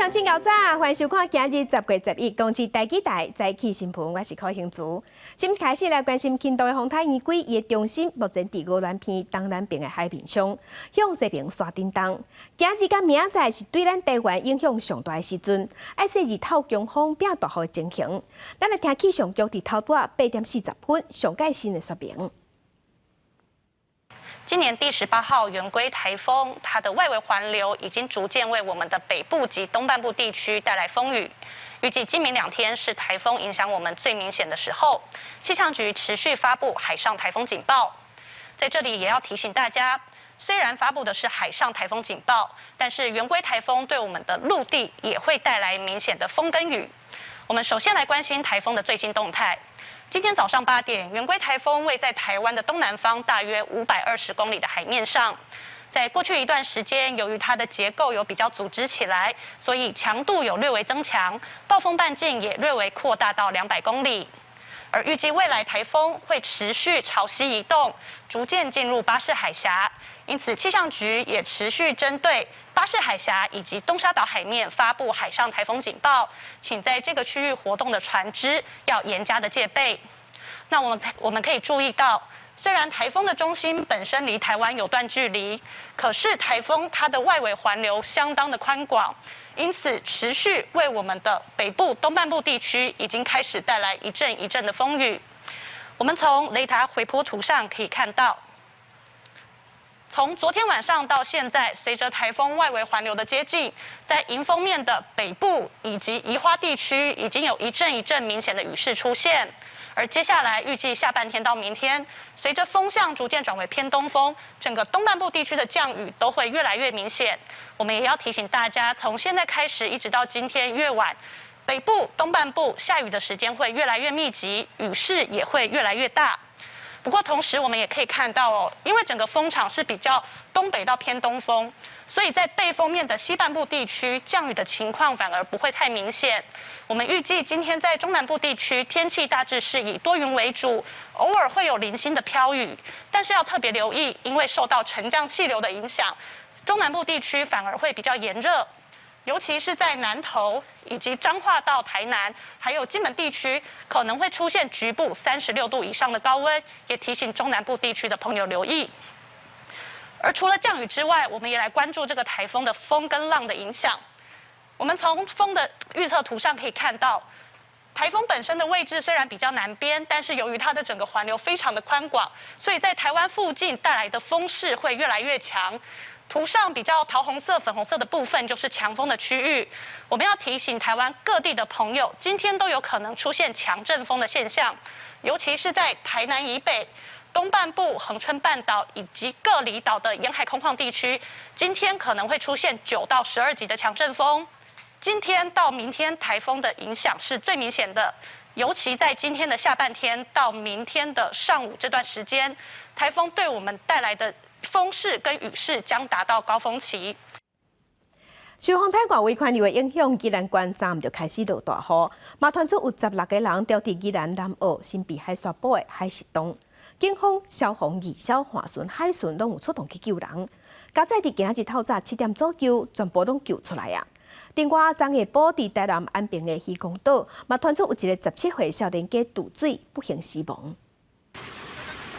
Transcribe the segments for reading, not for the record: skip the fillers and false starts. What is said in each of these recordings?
鄉親𠢕早，歡迎收看今日10月11公視台語台早起新聞，我是柯興慈。先開始來關心輕度的風颱圓規，伊的中心目前佇宜蘭縣東南邊的海面上，向西邊徙振動。今日佮明仔載是對咱台灣影響上大的時陣，愛說日透強風變大雨的情形。咱來聽氣象局佇頭拄仔8點40分上蓋新的說明。今年第18號圓規颱風，它的外圍環流已經逐漸為我們的北部及東半部地區帶來風雨。預計今明兩天是颱風影響我們最明顯的時候。氣象局持續發布海上颱風警報，在這裡也要提醒大家，雖然發布的是海上颱風警報，但是圓規颱風對我們的陸地也會帶來明顯的風跟雨。我們首先來關心颱風的最新動態。今天早上8點，圓規颱風位在台灣的東南方大約520公里的海面上。在過去一段時間，由於它的結構有比較組織起來，所以強度有略微增強，暴風半徑也略微擴大到200公里。而預計未來颱風會持續朝西移動，逐漸進入巴士海峽。因此，氣象局也持續針對巴士海峽以及東沙島海面發布海上颱風警報，請在這個區域活動的船隻要嚴加的戒備。那我們可以注意到，雖然颱風的中心本身離台灣有段距離，可是颱風它的外圍環流相當的寬廣，因此持續為我們的北部、東半部地區已經開始帶來一陣一陣的風雨。我們從雷達回波圖上可以看到，從昨天晚上到現在，隨着颱風外圍環流的接近，在迎風面的北部以及宜花地區，已經有一陣一陣明顯的雨勢出現。而接下來預計下半天到明天，隨着風向逐漸轉為偏東風，整個東半部地區的降雨都會越來越明顯。我們也要提醒大家，從現在開始一直到今天越晚，北部、東半部下雨的時間會越來越密集，雨勢也會越來越大。不過同時，我們也可以看到哦，因為整個風場是比較東北到偏東風，所以在背風面的西半部地區降雨的情況反而不會太明顯。我們預計今天在中南部地區天氣大致是以多雲為主，偶爾會有零星的飄雨，但是要特別留意，因為受到沉降氣流的影響，中南部地區反而會比較炎熱。尤其是在南投以及彰化到台南，還有金門地區，可能會出現局部36度以上的高溫，也提醒中南部地區的朋友留意。而除了降雨之外，我們也來關注這個颱風的風跟浪的影響。我們從風的預測圖上可以看到，颱風本身的位置雖然比較南邊，但是由於它的整個環流非常的寬廣，所以在台灣附近帶來的風勢會越來越強。圖上比較桃紅色、粉紅色的部分就是強風的區域。我們要提醒台灣各地的朋友，今天都有可能出現強陣風的現象，尤其是在台南以北、東半部、恆春半島以及各離島的沿海空曠地區，今天可能會出現9到12級的強陣風。今天到明天，颱風的影響是最明顯的，尤其在今天的下半天到明天的上午這段時間，颱風對我們帶來的風勢跟雨勢將達到高峰期。受風颱外圍環流的影響，宜蘭縣昨暗就開始落大雨，嘛傳出有16個人掉佇宜蘭南澳神秘海沙埔的海蝕洞。警方、消防、義消、帆船、海巡攏有出動去救人。佳哉佇今仔日透早7點左右，全部攏救出來啊！另外，昨下晡佇台南安平的漁光島，嘛傳出有一个17歲少年家墮水，不幸死亡。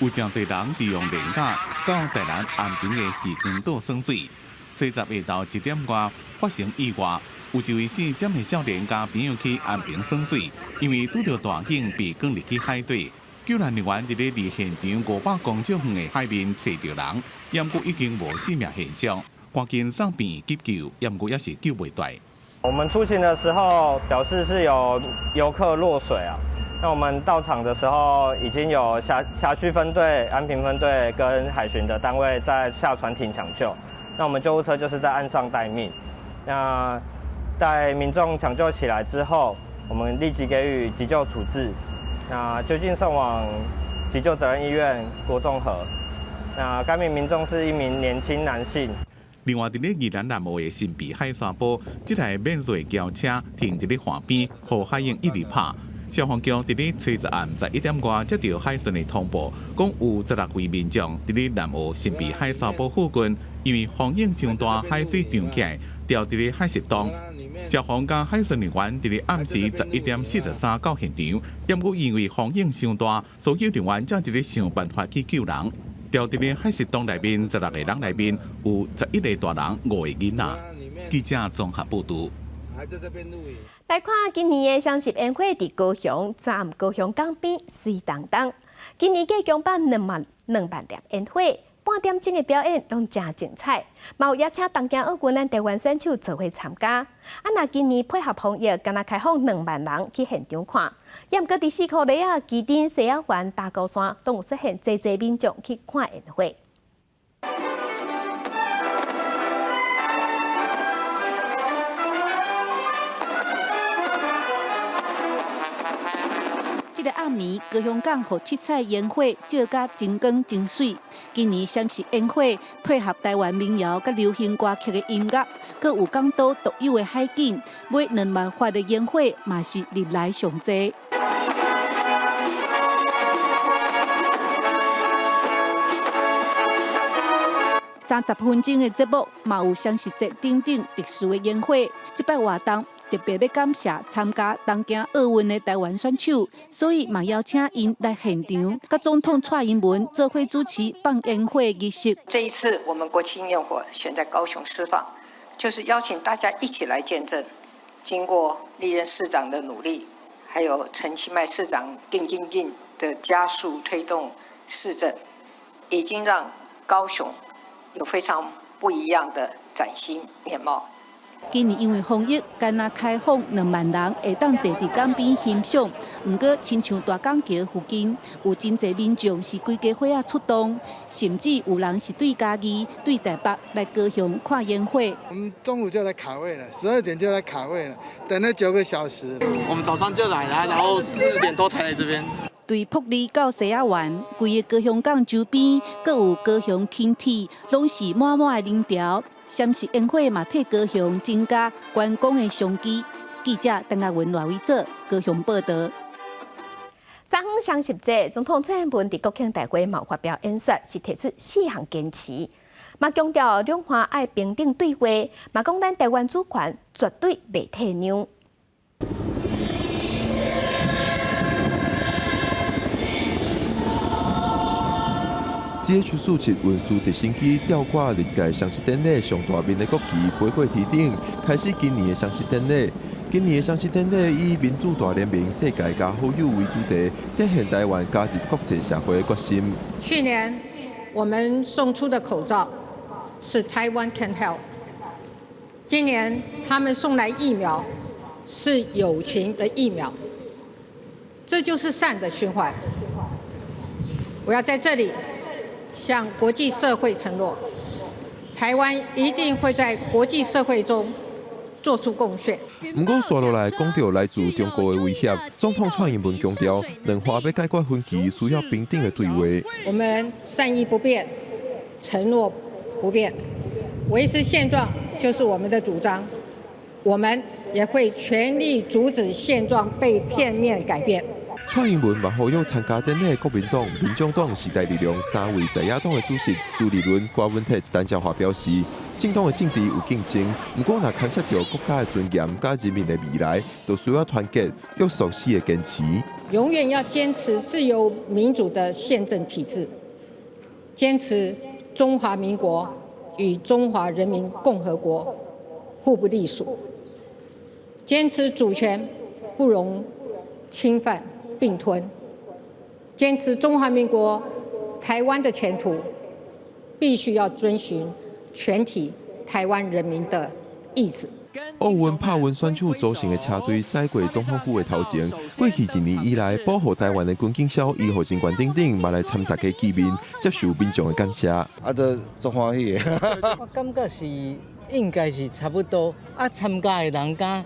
有誠濟人利用連假到台南安平的漁光島耍水。初十下晝1點外發生意外，有一位姓蔣的少年佮朋友去安平耍水，因為拄著大湧被捲入去海底。救援人員佇咧離現場500公尺遠的海面揣著人，毋過已經無生命現象，趕緊送病急救，毋過猶是救袂回。我們出勤的時候表示是有遊客落水啊。那我們到場的時候，已經有轄區分隊、安平分隊跟海巡的單位在下船艇搶救。那我們救護車就是在岸上待命。那待民眾搶救起來之後，我們立即給予急救處置。那就近送往急救責任醫院郭綜合。那該名民眾是一名年輕男性。另外，佇咧宜蘭南澳的神秘海沙埔，這台免稅轎車停佇咧岸邊，予海湧一直拍。消防局佇咧初十暗11點外接著海巡的通報，講有16位民眾佇咧南澳神秘海沙埔附近，因為風湧傷大，海水漲起來，牢佇咧海蝕洞。消防佮海巡人員佇咧暗時11點43到現場，毋過因為風湧傷大，所有人員才佇咧想辦法去救人。牢佇咧海蝕洞內面十六個人內面有11個大人，5個囡仔。記者綜合報導。來看今年的雙十煙火佇高雄，昨暗高雄港邊媠當當。今年計共放2萬粒煙火，半點鐘的表演攏誠精彩，嘛有邀請東京奧運咱台灣選手做伙參加。啊，若今年配合防疫，干焦開放2萬人去現場看。也毋過佇四箍犁仔、旗津、西仔灣、大鼓山，攏有出現濟濟民眾去看煙火。這個暗暝，高雄港予七彩煙火照甲真光真媠。今年閃爍煙火配合台灣民謠佮流行歌曲的音樂，閣有港島獨有的海景，買2萬發的煙火嘛是歷來上濟。30分鐘的節目，嘛有雙十節等等特殊的煙火。這擺活動特別欲感謝參加東京奧運的台灣選手，所以嘛邀請𪜶來現場，佮總統蔡英文做伙主持放煙火儀式。這一次我們國慶焰火選在高雄釋放，就是邀請大家一起來見證。經過歷任市長的努力，還有陳其邁市長定定定的加速推動市政，已經讓高雄有非常不一樣的嶄新面貌。今年因為防疫，干焦開放2萬人會當坐佇港邊欣賞。毋過，親像大港橋附近有真濟民眾是規家伙仔出動，甚至有人是對嘉義、對台北來高雄看煙火。我們中午就來卡位了，12點就來卡位了，等了9個小時。我們早上就來了，然後4點多才來這邊。對埔里到西仔灣，規个高雄港周邊，閣有高雄輕鐵，攏是滿滿的人潮。閃爍煙火嘛，替高雄增加觀光的商機。記者鄧亞文、賴偉哲高雄報導。昨昏雙十節，總統蔡英文佇國慶大會嘛發表演說，是提出四項堅持，嘛強調兩岸愛平等對話，嘛講咱台灣主權絕對袂退讓。 CH-47運輸直升機吊掛歷屆雙十典禮上大面的國旗，飛過天頂，開始今年的雙十典禮。今年的雙十典禮以民主大聯盟、世界加好友為主題，展現台灣加入國際社會的決心。去年我們送出的口罩是 Taiwan Can Help，今年他們送來疫苗是友情的疫苗，這就是善的循環。我要在這裡向國際社會承諾，台灣一定會在國際社會中做出貢獻。毋過，紲落來講著來自中國的威脅，總統蔡英文強調，兩岸欲解決分歧，需要平等的對話。我們善意不變，承諾不變，維持現狀就是我們的主張。我們也會全力阻止現狀被片面改變。蔡英文嘛呼籲參加典禮的國民黨、民眾黨、時代力量三位在野黨的主席朱立倫、柯文哲、陳椒華表示，政黨的政治有競爭，毋過若牽涉著國家的尊嚴佮人民的未來，就需要團結、約束四個堅持。永遠要堅持自由民主的憲政體制，堅持中華民國與中華人民共和國互不隸屬，堅持主權不容侵犯。併吞，堅持中華民國台灣的前途，必須要遵循全體台灣人民的意志。奧運拍運選手組成的車隊駛過總統府的頭前，過去一年以來保護台灣的軍警消、醫護人員等等，嘛來參大家見面，接受民眾的感謝。啊，都足歡喜的。我感覺是應該是差不多，啊，參加的人敢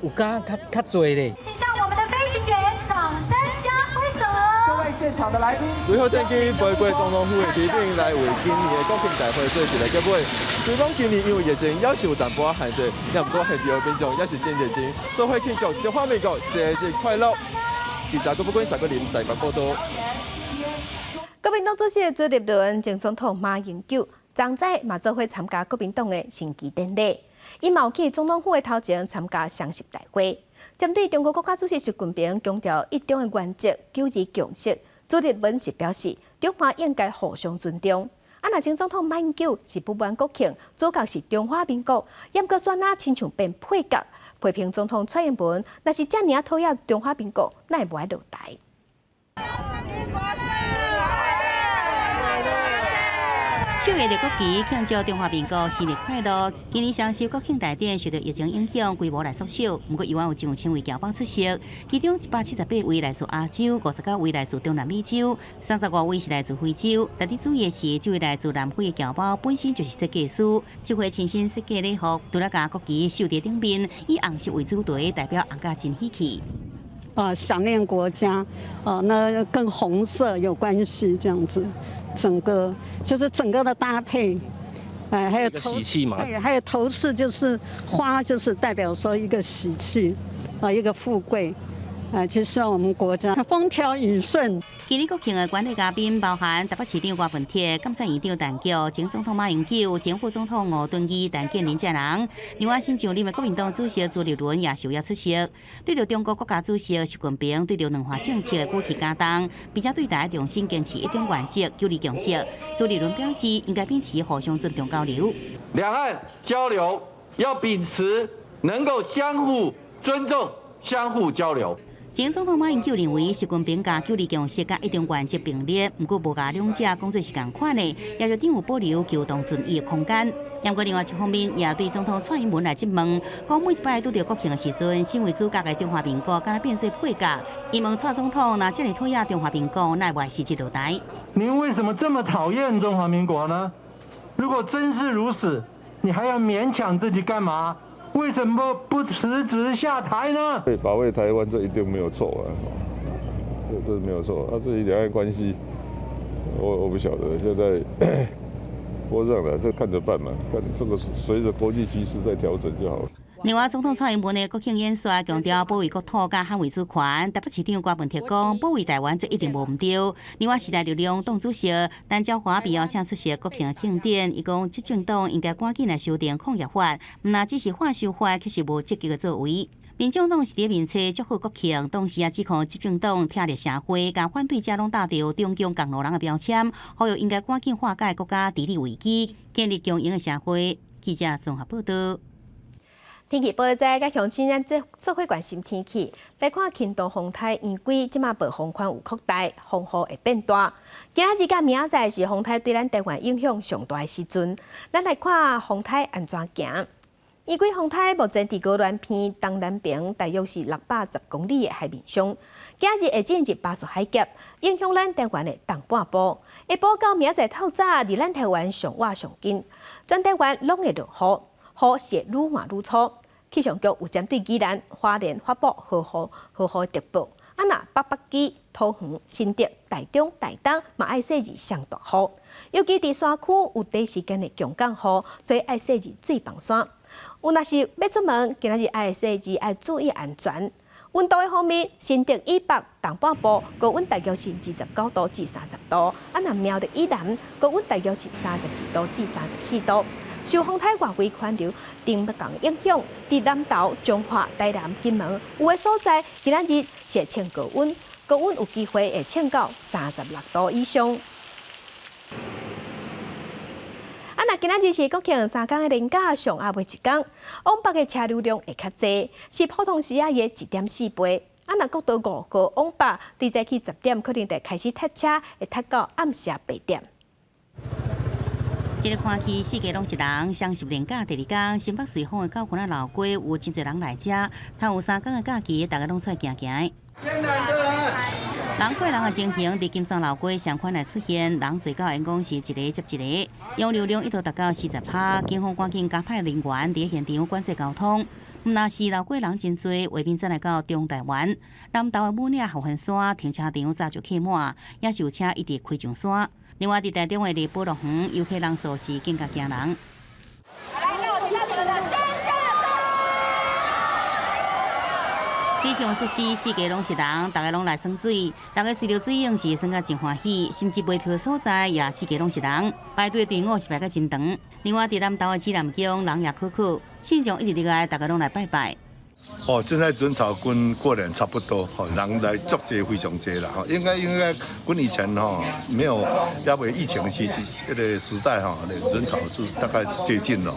有敢較較濟咧。請向我們的飛行員掌聲加揮手。各位現場的來賓，隨後戰機飛過總統府的天頂，來為今年的國慶大會做一个結尾。雖講今年因為疫情猶是有淡薄仔限制，也毋過現場民眾也是真熱情，做伙慶祝中華民國生日快樂。記者郭福坤、謝國林台北報導。國民黨主席朱立倫、前總統馬英九，昨早嘛做伙參加國民黨的升旗典禮。伊嘛有去總統府的頭前參加雙十大會。針對中國國家主席習近平強調一中的原則、九二共識，朱立倫是表示，中華應該互相尊重。啊，若前總統馬英九是不滿國慶，祖國是中華民國，猶閣煞若親像變配角，批評總統蔡英文，若是遮爾仔討厭中華民國，哪會無愛落台？手提著國旗慶祝中華民國生日快樂。今年雙十國慶大典受著疫情影響，規模來縮小，毋過猶原有上千位僑胞出席，其中178位來自亞洲，59位來自中南美洲，35位是來自非洲。值得注意的是，這位來自南非的僑胞本身就是設計師，這回親身設計禮服，除了共國旗繡佇頂面，以紅色為主題，代表紅甲真喜氣。啊，想念國家，啊，那跟紅色有關係，這樣子。整個就是整個的搭配，哎，還有喜氣嘛，對，還有頭飾就是花，就是代表說一個喜氣，啊，一個富貴，啊，就希望我們國家風調雨順。今年國慶的觀禮嘉賓包含台北市長柯文哲、監察院長陳菊、前總統馬英九、前副總統吳敦義、陳建仁這人。另外，新上任的國民黨主席朱立倫也受邀出席。對著中國國家主席習近平對著兩岸政策的語氣加重，並且對台重新堅持一中原則、九二共識。朱立倫表示，應該秉持互相尊重交流。兩岸交流要秉持能夠相互尊重、相互交流。前總統馬英九認為，習近平共九二共識佮一中原則並列，毋過無共兩者講做是仝款的，也就等於保留求同存異的空間。毋過另外一方面，也對總統蔡英文來質問，講每一擺拄著國慶的時陣，身為主角的中華民國，敢若變做配角。伊問蔡總統，若遮爾討厭中華民國，哪會無辭職落台？您為什麼這麼討厭中華民國呢？如果真是如此，你還要勉強自己幹嘛？為什麼不辭職下台呢？對，保衛台灣這一定沒有錯啊，這沒有錯。啊，至於兩岸關係，我不曉得。現在我認為這看着辦嘛，看這個隨着國際局勢在調整就好了。另外，總統蔡英文的國慶演說強調保衛國土佮捍衛主權。台北市長柯文哲講，保衛台灣這一定無毋對。另外，時代力量黨主席陳椒華被邀請出席國慶慶典，伊講執政黨應該趕緊來修訂礦業法，毋若只是法修法，卻是無積極的作為。民眾黨是佇面冊祝賀國慶，同時也指控執政黨拆裂社會，共反對者攏貼著中共仝路人的標籤，呼籲應該趕緊化解國家治理危機，建立共贏的社會。記者綜合報導。天氣報告在佮鄉親咱做做伙關心天氣，來看輕度風颱圓規，這馬暴風圈有擴大，風雨會變大。今仔日佮明仔載是風颱對咱台灣影響上大的時陣，咱來看風颱按怎行。圓規風颱目前佇高鑾鼻東南邊，大約是610公里的海面上。今仔日會進入巴士海峽，影響咱台灣的東半部。下晡到明仔載透早，離咱台灣上倚上近，全台灣攏會落雨，雨是會愈換愈粗。氣象局有針對宜蘭、花蓮發布豪雨、豪雨特報。啊，若北北基、桃園、新竹、台中、台東嘛愛細緻上大雨，尤其佇山區有短時間的強降雨，所以愛細緻水防傘。有若是欲出門，今仔日愛細緻愛注意安全。溫度的方面，新竹以北東半部高溫大約是29度至30度，啊，若苗栗以南高溫大約是32度至34度。受風颱外圍環流頂不仝影響，佇南投、彰化、台南、金門有的所在，今仔日是會衝高溫，高溫有機會會衝到36度以上。啊，若今仔日是國慶3工的連假上暗尾一工，往北的車流量會較濟，是普通時仔的1.4倍。啊，若國道5號往北，對早起10點可能就開始塞車，會塞到暗時8點。這个看去四界攏是人，雙十連假第二工，新北瑞芳的九份仔老街有真濟人來遮，趁有3工的假期，大家攏出來行行。人過人的情形，佇金山老街相款來出現，人濟到緣講是一个接一个，容流量一度達到40%，警方趕緊加派人員佇現場管制交通。毋若是老街人真濟，畫面轉來到中台灣南投的武嶺合歡山停車場早就客滿，也是有車一直開上山。另外，佇台中的麗寶樂園遊客人數是更加驚人。水上設施四界攏是人，逐家攏來耍水，逐家隨著水湧時耍甲真歡喜，甚至賣票的所在也四界攏是人，排隊隊伍是排甲真長。另外，佇南投的紫南宮人也可可，信眾一直入來，逐家攏來拜拜。哦，現在人潮跟過年差不多，吼，人來足濟非常濟啦，吼，應該跟以前吼沒有因為疫情時那個時代吼，人潮是大概是接近了。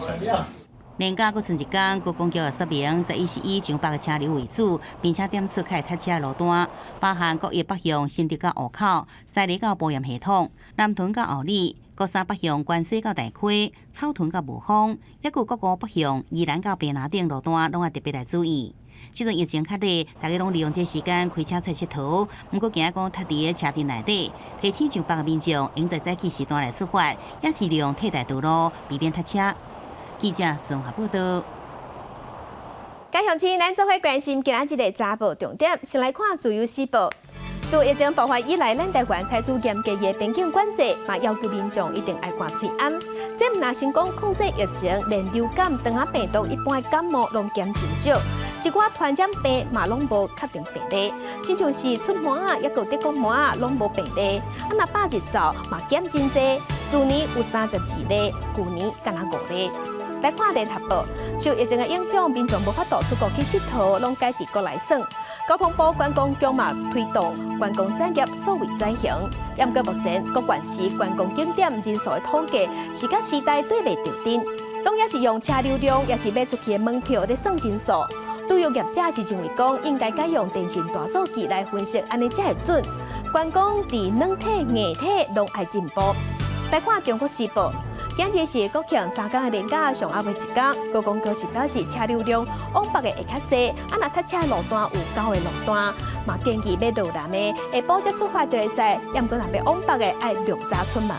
連假閣賰一工，觀光局也說明，十一是以上北的車流為主，並且點出較會塞車的路段，包含國一北向新竹到湖口、西里到埔鹽系統、南屯到后里、國三北向關西到大溪、草屯到霧峰，抑閣國五北向宜蘭到平林等路段，攏愛特別來注意。這陣疫情較熱，大家攏利用這時間開車出𨑨迌。毋過驚講塞佇个車陣內底，提醒上北的民眾，應在早起時段來出發，抑是利用替代道路，避免塞車。記者綜合報道。各位鄉親，咱做伙關心今仔日的早報重點，先來看《自由時報》。自疫情爆發以來，咱台灣採取嚴格的邊境管制，嘛要求民眾一定愛掛喙罨。這毋若成功控制疫情，連流感、腸仔病毒、一般的感冒攏減真少。一寡傳染病嘛攏無確定病例，親像是出麻仔，抑閣德國麻仔攏無病例。啊，若百日嗽嘛減真濟，去年有32例，舊年干焦5例。來看聯合報，受疫情的影響，民眾無法度出國去𨑨迌，攏改佇國內耍。交通部觀光局嘛推動觀光產業數位轉型，毋過目前各縣市觀光景點人數的統計是佮時代對袂著陣，當也是用車流量，抑是賣出去的門票咧算人數。旅遊業者是認為講應該改用電信大數據來分析，按呢才會準。觀光佇軟體、硬體攏愛進步。來看中國時報。今日是國慶三工的連假上後尾一工，觀光局是表示車流量往北的會較濟，啊若塞車路段有九个路段，嘛建議欲落南的下晡才出發就會使，毋過若欲往北的愛量早出門。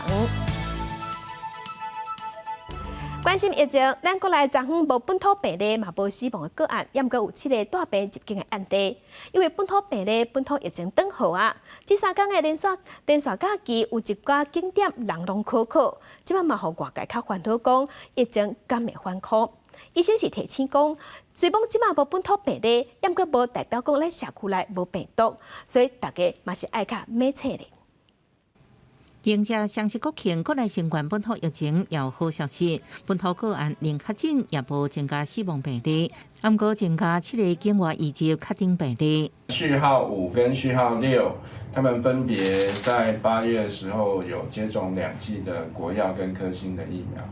關心疫情，咱國內昨昏無本土病例，嘛無死亡的個案，抑毋過有七个帶病入境的案例。因為本土病例、本土疫情轉好啊，這三工的連續假期有一寡景點人攏可可，這擺嘛予外界較煩惱，講疫情敢會反撲？醫生是提醒講，雖罔這擺無本土病例，抑毋過無代表講咱社區內無病毒，所以大家嘛是愛較密切咧。迎接雙十國慶，國內新冠本土疫情有好消息，本土個案零確診，也無增加死亡病例，毋過增加七个境外移入確診病例。序號5跟序號6，他們分別在8月的時候有接種2劑的國藥跟科興的疫苗，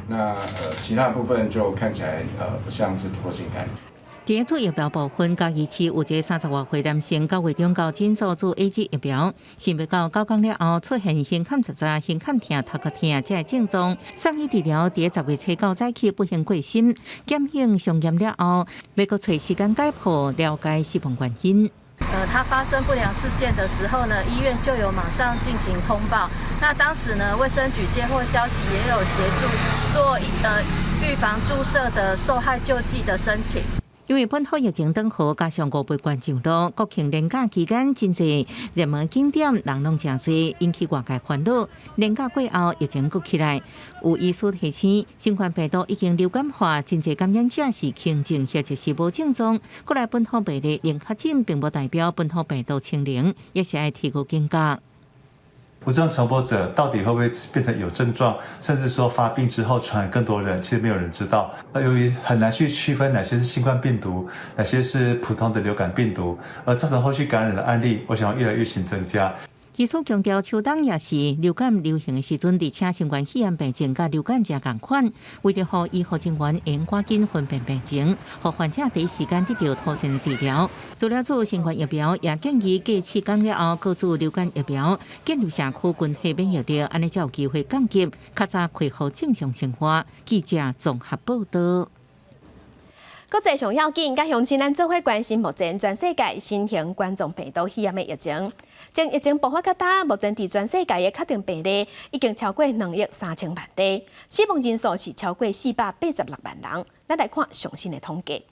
那其他部分就看起來不像是突破性感染。佇做疫苗部分，嘉義市有一個30外歲男性，9月中到診所注 AZ 疫苗，想袂到9工了後出現胸坎扎扎、胸坎疼、頭殼疼這个症狀，送醫治療，佇10月初9早起不幸過身。檢驗相驗了後，欲閣揣時間解剖，了解死亡原因。他發生不良事件的時候呢，醫院就有馬上進行通報。那當時呢，衛生局接獲消息，也有協助做預防注射的受害救濟的申請。因為本土疫情轉好，加上五倍券上路，國慶連假期間真濟熱門景點人攏誠濟，引起外界煩惱。連假過後，疫情閣起來，有醫師提醒，新冠病毒已經流感化，真濟感染者是輕症或者是無症狀。國內本土病例零確診，並無代表本土病毒清零，也是愛提高警覺。無症狀傳播者到底會不會變成有症狀，甚至說發病之後傳染更多人，其實沒有人知道。那由於很難去區分哪些是新冠病毒，哪些是普通的流感病毒，而造成後續感染的案例，我想越來越新增加。醫師強調，秋冬也是流感流行的時陣，而且新冠肺炎病情佮流感誠仝款。為著予醫護人員會用趕緊分辨病情，予患者第一時間得到妥善的治療。除了注新冠疫苗，也建議過7工了後，閣注流感疫苗，建立社區群體免疫力，按呢才有機會降級，較早恢復正常生活。記者綜合報道。國際上要緊，佮鄉親咱做伙關心目前全世界新型冠狀病毒肺炎的疫情。從疫情爆發到今，目前佇全世界的確診病例已經超過2億3千萬例，死亡人數是超過486萬人。咱來看上新的統計，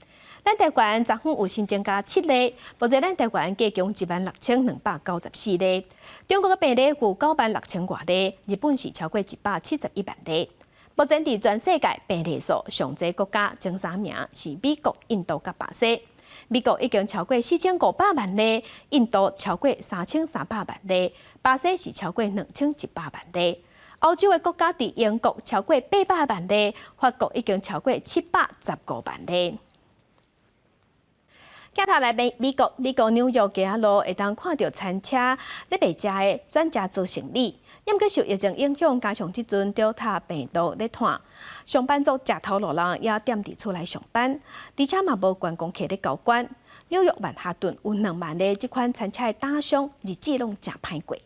咱台灣昨昏有新增加七例，目前咱台灣計共16,294例。中國的病例有9萬6千外例，日本是超過171萬例。目前佇全世界病例數上濟國家前三名是美國、印度佮巴西。美國已經超過4500萬例，印度超過3300萬例，巴西是超過2100萬例。歐洲的國家佇英國超過800萬例，法國已經超過715萬例。鏡頭來美美國，美國紐約街仔路會當看著餐車咧賣食的，轉食做生理。毋過受疫情影響，加上這陣 Delta 病毒咧湠，上班族食頭路人也踮佇厝內上班，而且嘛無觀光客咧交關。紐約曼哈頓有2萬个這款餐車的擔商，日子攏誠歹過。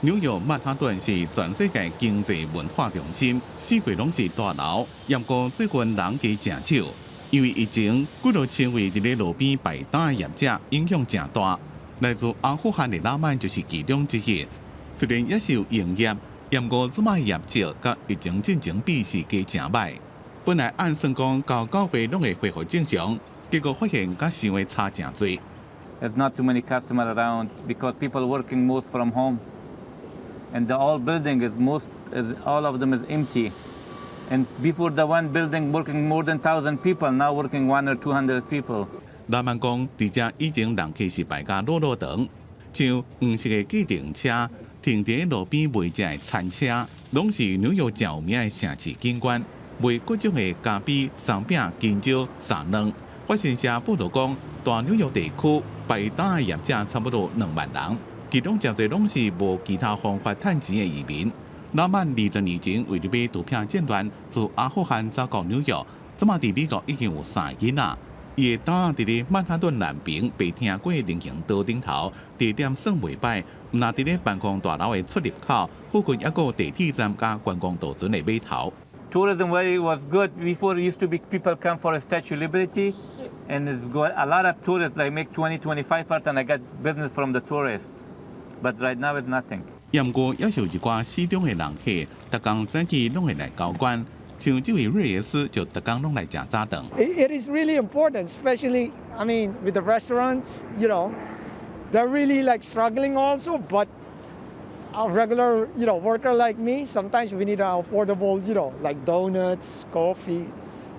紐約曼哈頓是全世界經濟文化中心，四界攏是大樓。毋過最近人加誠少，因為疫情，幾落千位佇咧路邊擺檔的業者影響誠大。來自阿富汗的老闆就是其中之一。雖然也是有營業，毋過這擺業績佮疫情進前比是加誠歹。本來按算講到9月攏會恢復正常，結果發現佮想的差誠濟。 There's not too many customers around because people working most from home, and the all building is most is all of them is empty. And before the one building working more than 1,000 people, now working 1 or 200 people. 老闆講，佇遮以前人客是排甲落落長，像黃色的計程車停佇路邊賣食的餐車，攏是紐約誠有名的城市景觀，賣各種的咖啡、鬆餅、香蕉、沙卵。法新社報導講，大紐約地區擺檔的業者差不多2萬人，其中誠濟攏是無其他方法趁錢的移民。老闆20年前為著欲逃避戰亂，自阿富汗走到紐約，這馬佇美國已經有三个囡仔。伊的檔佇咧曼哈頓南邊白聽過人行道頂頭，地點算袂䆀，毋但佇咧辦公大樓的出入口附近，猶閣有地鐵站佮觀光渡船的碼頭。 Tourism way was good before. Used to be people come for a Statue of Liberty, and it's got a lot of tourists. Like make 20, 25%. I got business from the tourists, but right now it's nothing. 毋過，猶是有一寡死忠的人客，逐工早起攏會來交關。像這位瑞耶斯就逐工攏來食早頓。 It is really important, especially, I mean, with the restaurants, they're really like struggling also, but a regular worker like me, sometimes we need an affordable, like donuts, coffee,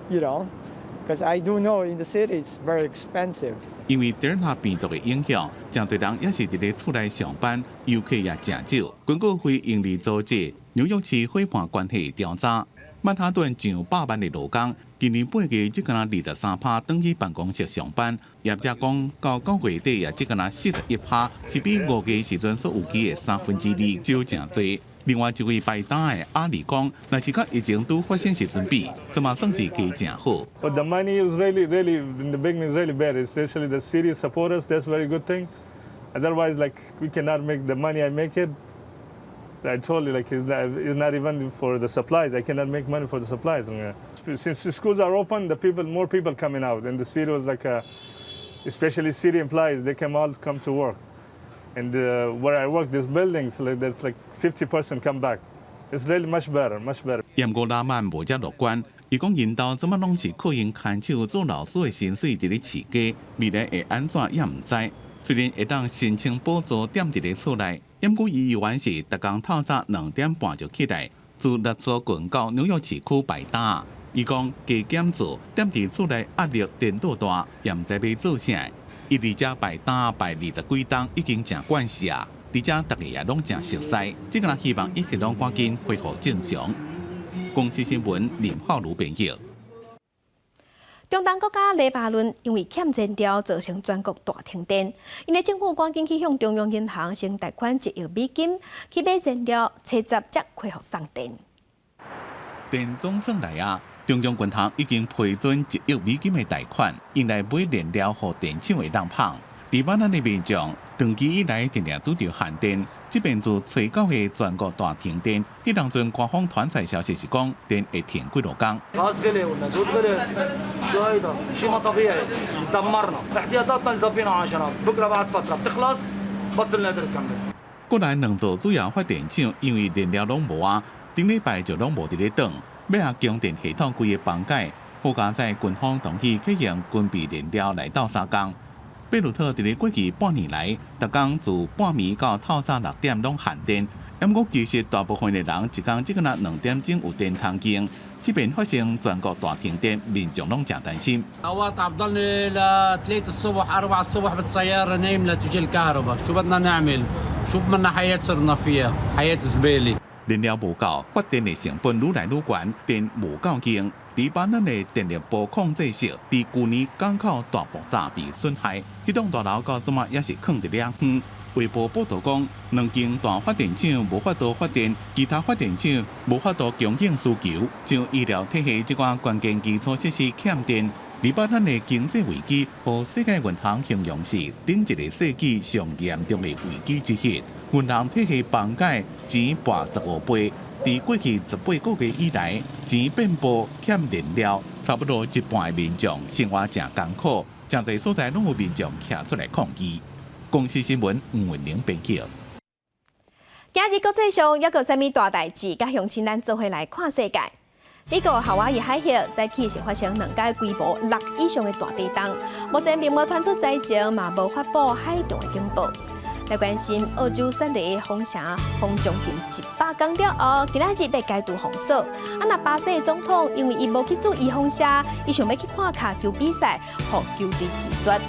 because I do know in the city it's very expensive. 因為德爾塔病毒的影響，誠濟人猶是佇咧厝內上班，遊客也誠少。根據非營利組織紐約市夥伴關係調查，曼哈頓上百萬的勞工，今年8月只干焦23趴轉去辦公室上班。業者講，到9月底也只干焦41趴，是比5月時陣所預期的2/3少誠濟。另外一位擺檔的阿里講，若是佮疫情拄發生時陣比，這馬算是加誠好。 But the money is really, really in the beginning is really bad. Especially the city support us. That's very good thing. Otherwise, like we cannot make the money I make it. I told you, like it's not even for the supplies. I cannot make money for the supplies. Since the schools are open, the people, more people coming out, and the city was like, especially city employees, they can all come to work. And where I work, this buildings, like that's like 50% come back. It's really much better, much better. 毋過老闆無遮樂觀，伊講𪜶兜這馬攏是靠𪜶牽手做老師的薪水佇咧飼家，未來會按怎也毋知。雖然會當申請補助踮佇咧厝內，毋過伊猶原是逐工透早2點半就起來，自勒索郡到紐約市區擺檔。伊講加減做，踮佇厝內壓力顛倒大，也毋知欲做啥。伊佇遮擺檔擺20幾冬，已經誠慣勢啊！佇遮逐家也攏誠熟似，這個希望一切攏趕緊恢復正常。公視新聞林浩如編譯。中東國家黎巴嫩因為欠燃料，造成全國大停電。𪜶的政府趕緊去向中央銀行先貸款1億美金去買燃料，初十才恢復送電。電總算來啊！中央銀行已經批准1億美金的貸款，用來買燃料予電廠會當噴。黎巴嫩的民眾長期以來定定拄著限電，這擺自初九的全國大停電，彼當陣官方傳出消息是講電會停幾落工。 غاز غلي والمازوت غلي شو هيدا شيء ما طبيعي دمرنا احتياطاتنا اللي ضبينا عشرة بكره بعد فتره بتخلص بطل نقدر نكمل 國內兩座主要發電廠因為燃料攏無啊，頂禮拜就攏無佇咧轉，尾仔供電系統規个崩解，好佳哉軍方同意啟用軍備燃料來鬥相共。貝魯特佇咧過去半年來，逐工自半暝到透早6點攏限電，毋過其實大部分的人一工只敢若2點鐘有電通用，這邊發生全國大停電，民眾攏誠擔心。 أوقات عم ضلني ل 3 الصبح 4 الصبح بالسيارة نايم لتجي الكهرباء، شو بدنا نعمل؟ شوف منا حياة صرنا فيها، حياة زبالة。 燃料無夠，發電的成本愈來愈懸，電無夠用。黎巴嫩的電力部控制室佇舊年港口大爆炸被損害，彼棟大樓到這馬猶是囥佇咧遠。衛報報導講，兩間大發電廠無法度發電，其他發電廠無法度供應需求，像醫療體系這寡關鍵基礎設施欠電。黎巴嫩的經濟危機，予世界銀行形容是頂一个世紀上嚴重的危機之一。銀行體系崩解，錢薄15倍。佇過去18個月以來，錢變薄，欠燃料，差不多一半的民眾生活誠艱苦，誠濟所在攏有民眾徛出來抗議。公視新聞吳文玲編輯。今日國際上猶閣有啥物大代誌，佮鄉親咱做伙來看世界。美國夏威夷海峽早起是發生兩擺規模6以上的大地動，目前並無傳出災情，嘛無發布海浪的警報。來關心澳洲雪梨封城封將近100工了後，今仔日欲解除封鎖。啊，若巴西的總統因為伊無去注預防射，伊想欲去看跤球比賽，予球隊拒絕。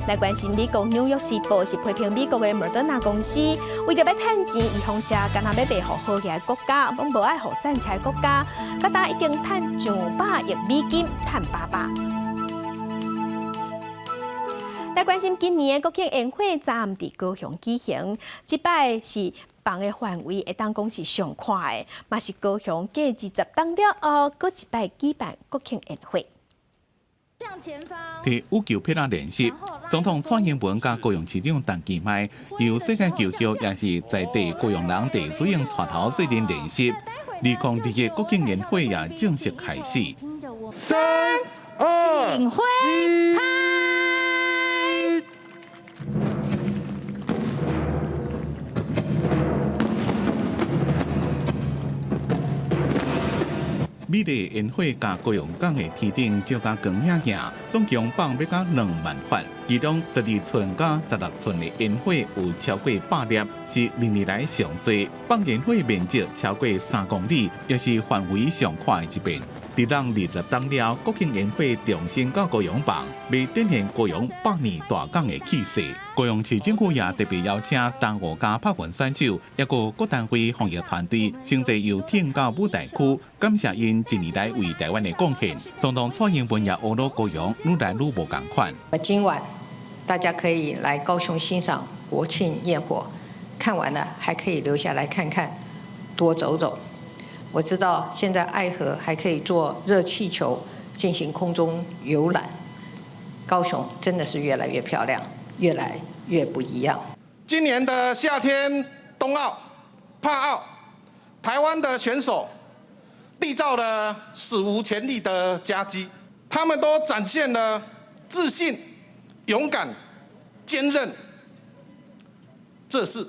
來關心美國紐約時報是批評美國的莫德納公司，為著欲趁錢預防射，敢若欲賣予好額國家，攏無愛予散赤國家，到今已經趁上百億美金，趁飽飽。來關心今年的國慶煙火昨暗佇高雄舉行，這擺是放的範圍會當講是上闊的，嘛是高雄繼20冬了後，閣一擺舉辦國慶煙火。佇羽球拍仔練習，總統蔡英文佮高雄市長陳其邁，由世界球協也是在地高雄人鄭水英帶頭做陣練習。2021國慶煙火也正式開始。三、二、一。美麗煙火共高雄港的天頂照甲光影影，總共放欲到2萬發，其中12寸佮16寸的煙火有超過100粒，是歷年來上濟。放煙火面積超過3公里，也是範圍上闊的一遍。佇咱20冬了，國慶煙火重新到高雄放，欲展現高雄百年大港的氣勢。高雄市政府也特別邀請東吳佮拍運選手，抑閣各單位防疫團隊，乘坐遊艇到舞台區，感謝𪜶一年來為台灣的貢獻。總統蔡英文也呵咾高雄愈來愈無仝款。今晚大家可以來高雄欣賞國慶焰火，看完了還可以留下來看看，多走走。我知道現在愛河還可以坐熱氣球進行空中遊覽，高雄真的是越來越漂亮，越來越不一樣。今年的夏天冬奧、帕奧，台灣的選手締造了史無前例的佳績，他們都展現了自信、勇敢、堅韌，這是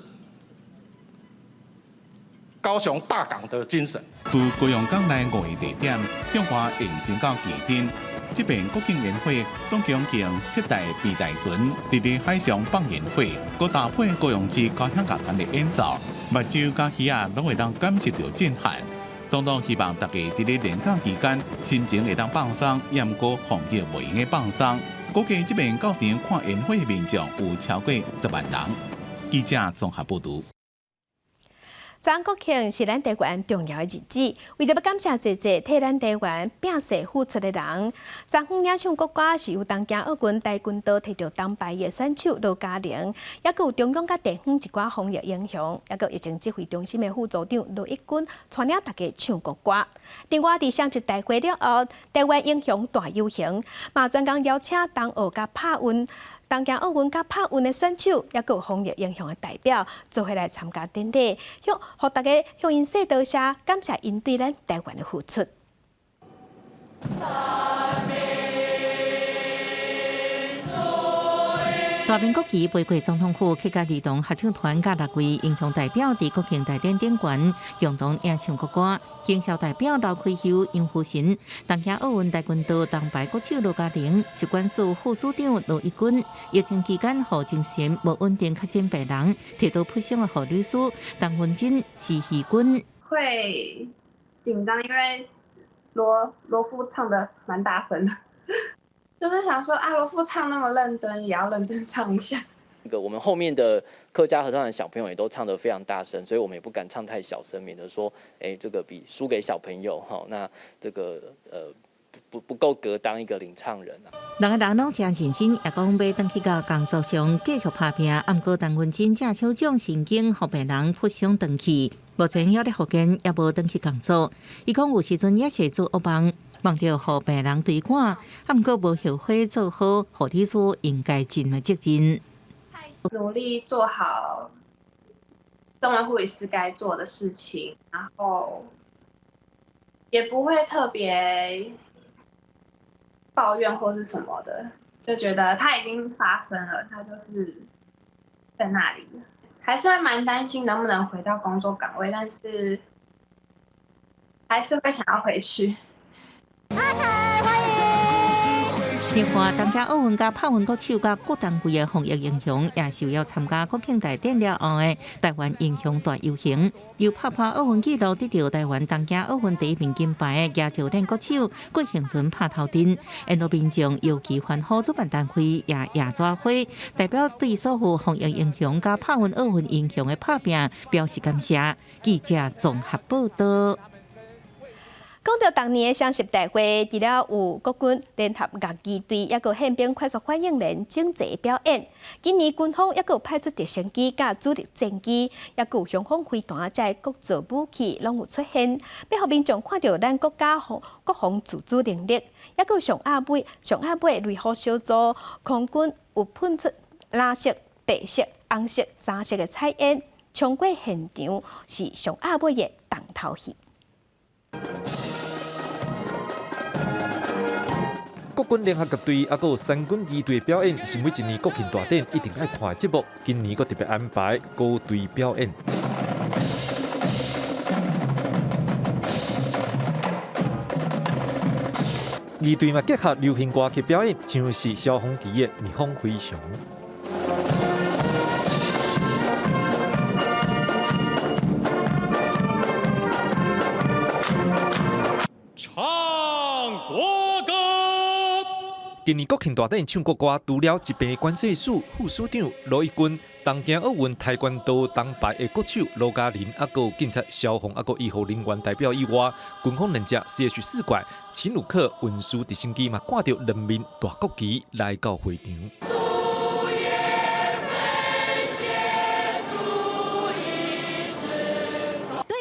高雄大港的精神。自高雄港內五個地點向外延伸到旗津，這遍國慶煙火總共用七台避大船，佇咧海上放煙火，閣搭配高雄市交響樂團的演奏，目睭佮耳仔攏會當感受著震撼。總統希望大家佇咧連假期間，心情會當放鬆，也毋過防疫袂用得放鬆。估計這遍到場看煙火的民眾有超過10萬人。記者綜合報導。昨昏國慶是咱台灣重要的日子，為著欲感謝濟濟替咱台灣拼勢付出的人，昨昏演唱國歌是由東京奧運跆拳道提著銅牌的選手羅嘉玲，抑閣有中央佮地方一寡防疫英雄，抑閣疫情指揮中心的副組長羅一鈞，帶領大家唱國歌。另外，佇雙十大會了後，台灣英雄大遊行，嘛專工邀請東奧佮帕運。東京奧運佮帕運的選手，抑閣有防疫英雄的代表，做伙來參加典禮，向予大家向𪜶說多謝，感謝𪜶對咱台灣的付出。大明國旗飛過總統府，客家兒童合唱團佮六位英雄代表佇國慶大典頂懸共同演唱國歌。警校代表劉奎秀、楊富神、東京奧運跆拳道銅牌國手羅嘉玲、疾管署副署長羅一鈞、疫情期間予精神無穩定確診病人提到撲傷的護理師陳文珍、施希君。會緊張，因為羅夫唱得蠻大聲的。就是想說，啊，羅夫唱那麼認真，也要認真唱一下。那個我們後面的客家合唱團小朋友也都唱得非常大聲，所以我們也不敢唱太小聲，免得說，哎，這個比輸給小朋友哈，那這個不夠格當一個領唱人啊。兩个人攏誠認真，也講欲轉去到工作上繼續拍拚。毋過陳文珍這手掌神經予病人撲傷斷去，目前猶咧復健，猶無轉去工作。伊講有時陣也是做噩夢。夢著予病人追趕，毋過無後悔做好護理師應該盡的責任。努力做好身為護理師該做的事情，然後也不會特別抱怨或是什麼的，就覺得它已經發生了，它就是在那裡，還是會蠻擔心能不能回到工作崗位，但是還是會想要回去。另外，東京奧運佮拍運國手佮各單位的防疫英雄也受邀參加國慶大典了後的台灣英雄大遊行。由拍破奧運紀錄得到台灣東京奧運第一面金牌的舉重練國手郭婞淳拍頭陣，沿路民眾搖旗歡呼，主辦單位也舉紙花，代表對所有防疫英雄佮拍運奧運英雄的拍拚表示感謝。記者綜合報道。講到當年的雙十大會，除了有國軍聯合樂儀隊，抑閣憲兵快速反應連整齊表演。今年軍方抑閣派出直升機佮主力戰機，抑閣有雄風飛彈，這國造武器攏有出現，欲予民眾看著咱國家國防自主能力。抑閣上暗尾雷虎小組空軍有噴出藍色、白色、紅色三色的彩煙，衝過現場是上暗尾的重頭戲。國軍聯合樂隊，抑閣有三軍儀隊表演，是每一年國慶大典一定愛看的節目。今年閣特別安排高隊表演。儀隊嘛結合流行歌曲表演，像是蕭煌奇的《蜜蜂飛翔》。今年國慶大典唱國歌，除了疾病關稅署副署長羅一鈞、東京奧運跆拳道銅牌的國手羅嘉玲，抑閣有警察、消防，抑閣醫護人員代表以外，軍方兩隻 CH-4 怪、奇努克運輸直升機嘛，掛著兩面大國旗來到會場。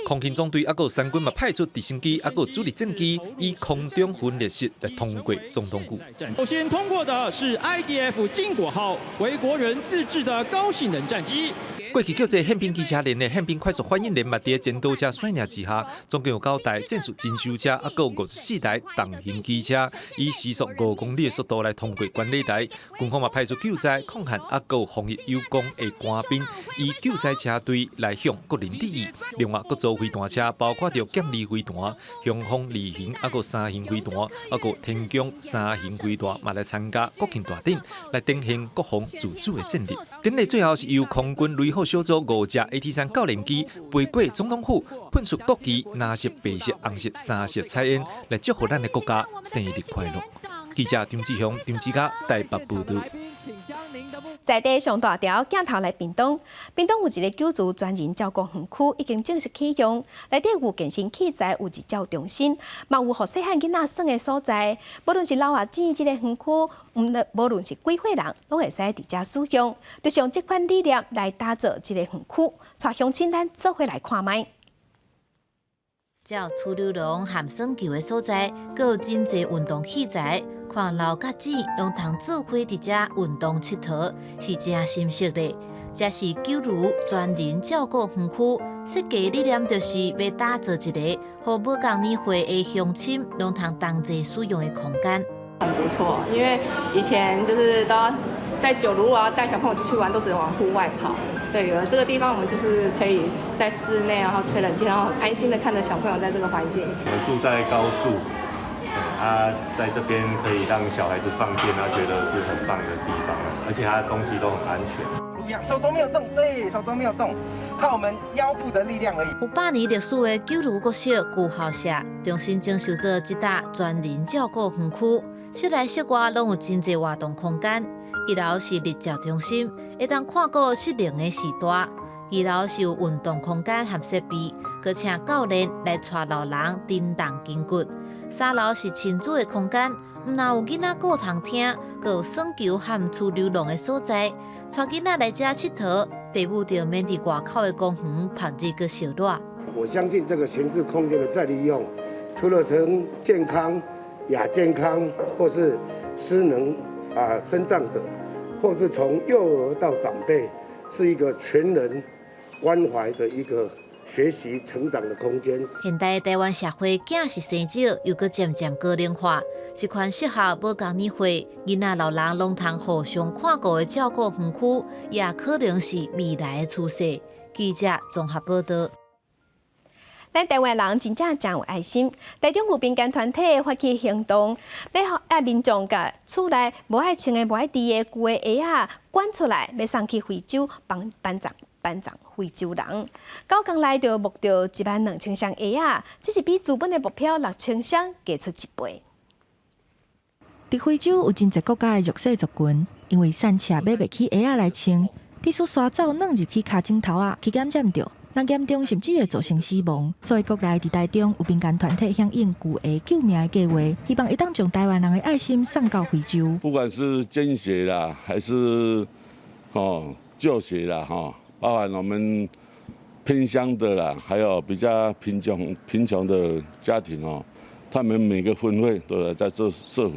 空勤總隊抑閣有三軍嘛派出直升機，抑閣有主力戰機，以空中分列式來通過總統府。首先通過的是 IDF 經國號，為國人自製的高性能戰機。過去叫做憲兵機車連的憲兵快速反應連嘛，佇戰鬥車率領之下，總共有9台戰術偵搜車，抑閣有54台重型機車，以時速5公里的速度來通過管理台。軍方嘛派出救災、抗旱，抑閣有防疫有功的官兵，以救災車隊來向國人致意。另外，各組飛彈車包括著劍二飛彈、雄風2型，抑閣3型飛彈，抑閣天弓3型飛彈，嘛來參加國慶大典，來展現國防自主的戰力。典禮最後是由空軍雷虎小組5架 AT-3 教練機飛過總統府，噴出國旗藍色、白色、紅色三色彩煙，來祝福咱的國家生日快樂。記者張志雄、張志嘉台北報導。在地上大條鏡頭來屏東，屏東有一個救助專人照顧園區已經正式啟用，內底有健身器材，有日照中心，嘛有予細漢囡仔耍的所在。無論是老阿姊這个園區，無論是幾歲人，攏會使佇遮使用。就是用這款理念來打造這个園區，帶鄉親咱做伙來看覓。這有儲溜籠和耍球的所在，閣有真濟運動器材，看老佮姊攏通做伙佇遮運動𨑨迌，是誠心適的。這是九如專人照顧園區，設計理念就是欲打造一个予無仝年歲的鄉親攏通同齊使用的空間。很不錯，因為以前就是都要在九如果要帶小朋友出去玩，都只能往戶外跑。對，有了這個地方，我們就是可以在室內，然後吹冷氣，然後很安心的看着小朋友在這個環境。我們住在高速，啊，在這邊可以讓小孩子放電，他覺得是很棒的地方，而且他的東西都很安全。手肘沒有動，對，手肘沒有動，靠我們腰部的力量而已。有100年歷史的九如國小舊校舍，重新整修做這搭專人照顧園區，室內室外攏有真濟活動空間。一樓是日照中心，會當看顧失能的序大；二樓是有運動空間和設備，閣請教練來帶老人震動筋骨。三樓是親子的空間，毋但有囡仔顧通廳，閣有耍球和儲流浪的所在。帶囡仔來遮𨑨迌，爸母就免佇外口的公園曝日閣燒熱。我相信這個閒置空間的再利用，除了從健康、亞健康或是失能啊身障者，或是從幼兒到長輩，是一個全人關懷的一個學習成長的空間。現代台灣社會囝是生少，又閣漸漸高齡化，這款適合無仝年歲囡仔老人攏通互相看顧的照顧園區，也可能是未來的趨勢。記者綜合報道。咱台灣人真正誠有愛心，台中有民間團體發起行動，欲予啊民眾共厝內無愛穿的、無愛挃的舊的鞋仔捐出來，欲送去非洲幫幫助幫助非洲人。9工內就募著1萬2千雙鞋仔，這是比原本的目標6千雙加出一倍。佇非洲有真濟國家的弱勢族群，因為散赤買袂起鞋仔來穿，致使徙走軟入去跤指頭仔去感染著。若嚴重甚至會造成死亡，所以國內佇台中有民間團體響應舊鞋救命的計劃，希望會當將台灣人的愛心送到非洲。不管是捐血啦，還是哦救血啦，哈，包含我們偏鄉的啦，還有比較貧窮的家庭哦，他們每個分會都在做社福。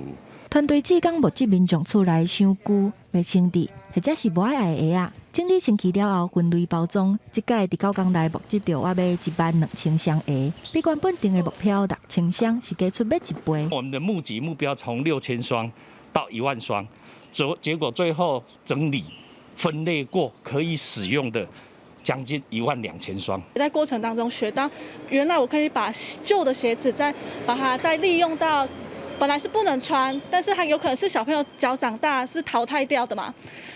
團隊志工募集民眾厝內傷舊、袂穿的，或者是無愛愛的鞋仔，整理清氣了後分類包裝。這擺佇9工內募集著約1萬2千雙鞋，比原本定的目標6千雙是加出欲一倍。我們的募集目標從6000雙到1萬雙，結果最後整理分類過可以使用的將近1萬2千雙。在過程當中學到，原來我可以把舊的鞋子再把它再利用到。本來是不能穿，但是它有可能是小朋友腳長大是淘汰掉的嘛，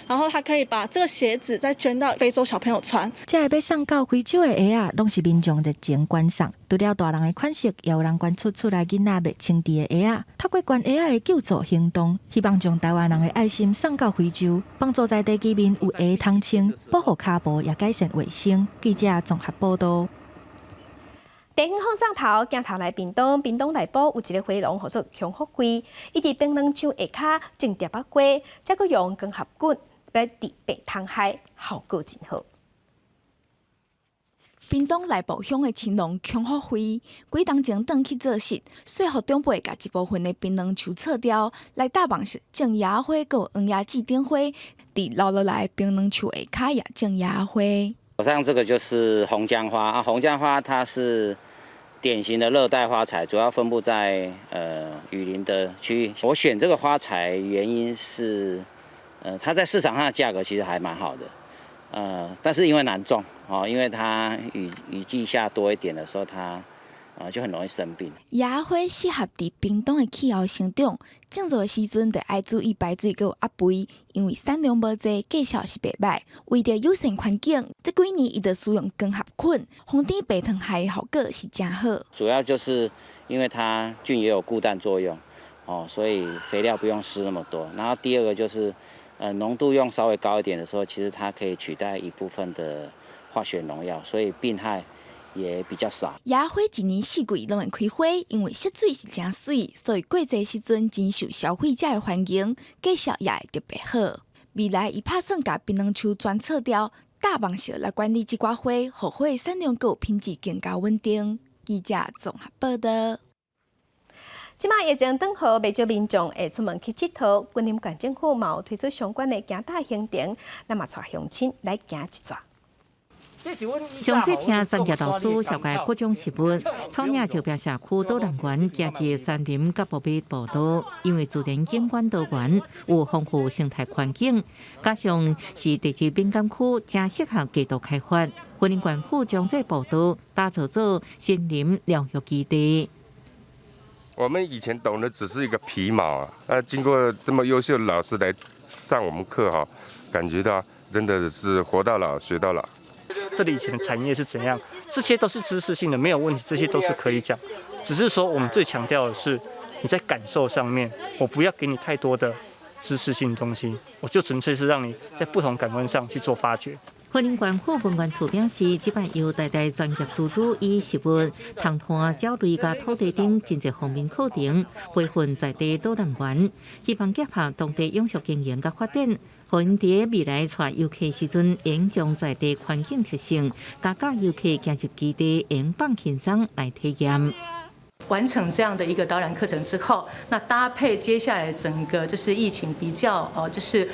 然後他可以把這個鞋子再捐到非洲小朋友穿。這个欲送到非洲的鞋仔，攏是民眾熱情捐送。除了大人的款式，也有人捐出厝內囡仔袂穿的鞋仔。透過捐鞋仔的救助行動，希望將台灣人的愛心送到非洲，幫助在地居民有鞋通穿，保護跤步，也改善衛生。記者綜合報道。電影放送頭，鏡頭來屏東，屏東內埔有一個花農，號做洪福貴，伊佇檳榔樹下跤種蝶仔花，再閣用光合菌來治病蟲害，效果真好。屏東內埔鄉的青農洪福輝，幾冬前轉去做穡，說服長輩共一部分的檳榔樹鑿掉，來大網式種椰仔花，閣有黃椰子等花，佇留落來檳榔樹下跤也種椰仔花。手上這個就是紅薑花啊，紅薑花它是典型的熱帶花材，主要分布在雨林的區域。我選這個花材原因是，它在市場上的價格其實還蠻好的，但是因為難種哦，因為它雨季下多一點的時候，它就很容易生病。椰花適合佇屏東的氣候生長，種植的時陣就愛注意排水閣有壓肥，因為產量無濟，價數是袂䆀。為著友善環境，這幾年伊就使用光合菌，防止病蟲害的效果是誠好。主要就是因為它菌也有固氮作用，哦，所以肥料不用施那麼多。然後第二個就是，濃度用稍微高一點的時候，其實它可以取代一部分的化學農藥，所以病害也比較少。椰花一年四季攏會開花，因為色水是誠媠，所以過節時陣真受消費者的歡迎，價數也會特別好。未來伊拍算共檳榔樹全鑿掉，大網式來管理這寡花，予花的產量閣有品質更加穩定。記者綜合報道。這擺疫情轉好，袂少民眾會出門去𨑨迌。雲林縣政府嘛有推出相關的行大行程，咱嘛帶鄉親來行一逝。詳細聽專業老師紹介各種植物，草嶺石壁社區導覽員行入山林佮木馬步道，因為自然景觀多元，有豐富生態環境，加上是地質敏感區，誠適合過度開發。雲林縣府將這步道打造做森林療育基地。我們以前懂的只是一個皮毛啊，那經過這麼優秀的老師來上我們課哈，感覺到真的是活到老學到老。這裡以前的產業是怎樣？這些都是知識性的，沒有問題，這些都是可以講。只是說我們最強調的是你在感受上面，我不要給你太多的知識性東西，我就純粹是讓你在不同感官上去做發掘。雲林縣府文管處表示，這擺由台大專業師資以植物、藤攀、鳥類佮土地等真濟方面課程培訓在地導覽員，希望結合當地永續經營佮發展，予𪜶佇未來帶遊客時陣，會將在地環境特性，佮教遊客行入基地，會放輕鬆來體驗。完成這樣的一個導覽課程之後，那搭配接下來整個就是疫情比較就是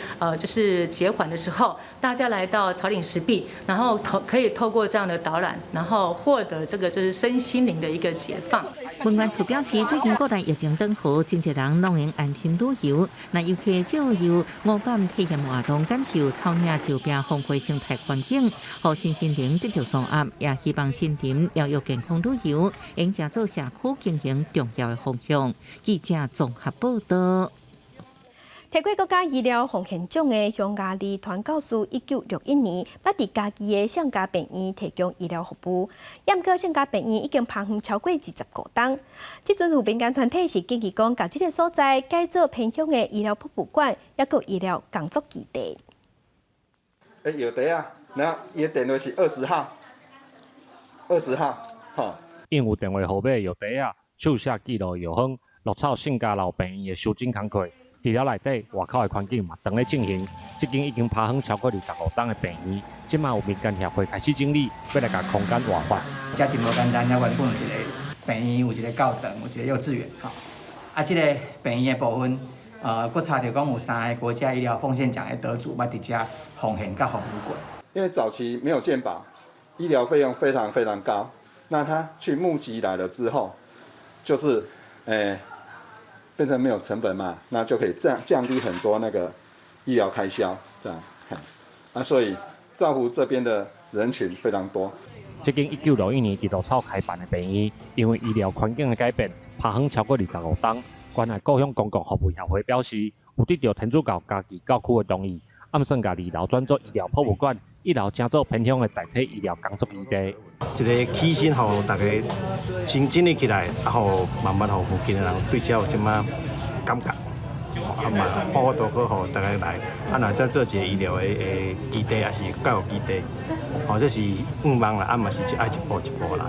減緩的時候，大家來到草嶺石壁，然後可以透過這樣的導覽，然後獲得這個就是身心靈的一個解放。文管處表示，最近國內疫情轉好，真濟人攏會安心旅遊。那遊客藉由五感體驗活動，感受草嶺石壁豐富生態環境，予身心靈得著舒壓，也希望森林療育健康旅遊，會成做社區經營重要的方向。記者綜合報道。提過國家醫療奉獻獎的匈牙利傳教士，1961年，捌佇嘉義的聖家病院提供醫療服務。毋過聖家病院已經拍遠超過25冬。這陣有民間團體是建議講，共這个所在改做偏鄉的醫療博物館，抑閣醫療工作基地。欸，有的啊，那伊的電話是20號，20號，吼。因有電話號碼、藥袋仔、手寫記錄藥方、鹿草聖家樓病院的修整工課，除了內底外口的環境嘛，當咧進行。這間已經拍遠超過25冬的病院，這馬有民間協會開始整理，欲來共空間活化。遮真無簡單，遮原本有一个病院，有一个教堂，有一个幼稚園，吼。啊，這个病院的部分，閣查著講有三个國家醫療奉獻獎的得主，捌佇遮奉獻佮服務過。因為早期沒有健保，醫療費用非常非常高。那他去募集來了之後，就是，變成沒有成本嘛，那就可以降低很多那個醫療開銷，這樣，啊，所以造福這邊的人群非常多。這間1961年佇鹿草開辦的病院，因為醫療環境的改變，拍遠超過25冬。關愛故鄉公共服務協會表示，有得著天主教嘉義教區的同意，按算共二樓轉做醫療博物館，一樓成做偏鄉的在地醫療工作基地。一个起身，予大家先整理起來，啊，予慢慢予附近的人對這有這麼感覺，啊嘛，發多好，予大家來，啊，若再做一個醫療的基地，抑是教育基地，吼，這是願望啦，啊嘛是愛一步一步來。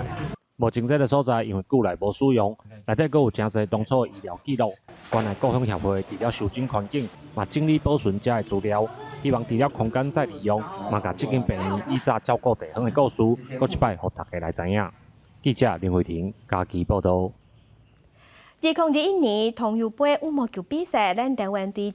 目前這个所在因為久來無使用，內底閣有誠濟當初的醫療記錄。關愛故鄉協會除了修整環境，嘛整理保存遮的資料，希望除了空間再利用，嘛共這間病院以早照顧地方的故事，閣一擺予大家來知影。記者林慧婷嘉義報道。2021年通優杯羽毛球比賽，咱台灣佇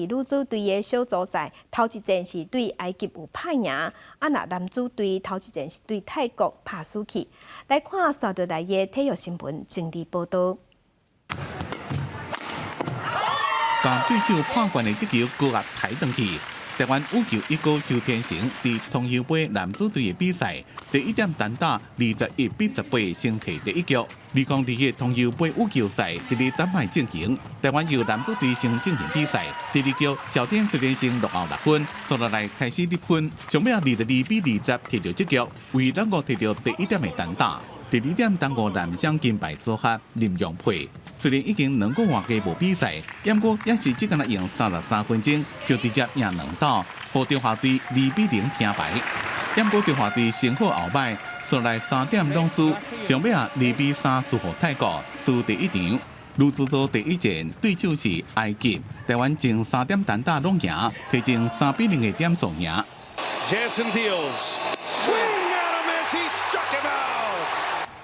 女子隊的小組賽頭一戰是對埃及有拍贏，啊若男子隊頭一戰是對泰國拍輸去。來看紲落來的體育新聞整理報道。共對手破關的這球高壓抬轉去。台灣羽球一哥周天成佇通優杯男子隊的比賽，第一點單打21比18先提第一局。2021通優杯羽球賽佇咧丹麥進行，台灣由男子隊先進行比賽。第二局小天雖然先落後6分，紲落來開始得分，上尾22比20摕著這局，為咱國摕著第一點的單打。第二點單個男雙金牌組合林洋配，雖然已經2個外月無比賽，毋過也是只干焦用33分鐘就直接贏兩鬥，予中華隊2比0聽牌。毋過中華隊先好後䆀，紲來三點攏輸，上尾啊2比3輸予泰國，輸第一場。女子組第一戰對手是埃及，台灣前三點單打攏贏，提前3比0的點數贏。 Jansen deals. Swing and a miss. He struck him out.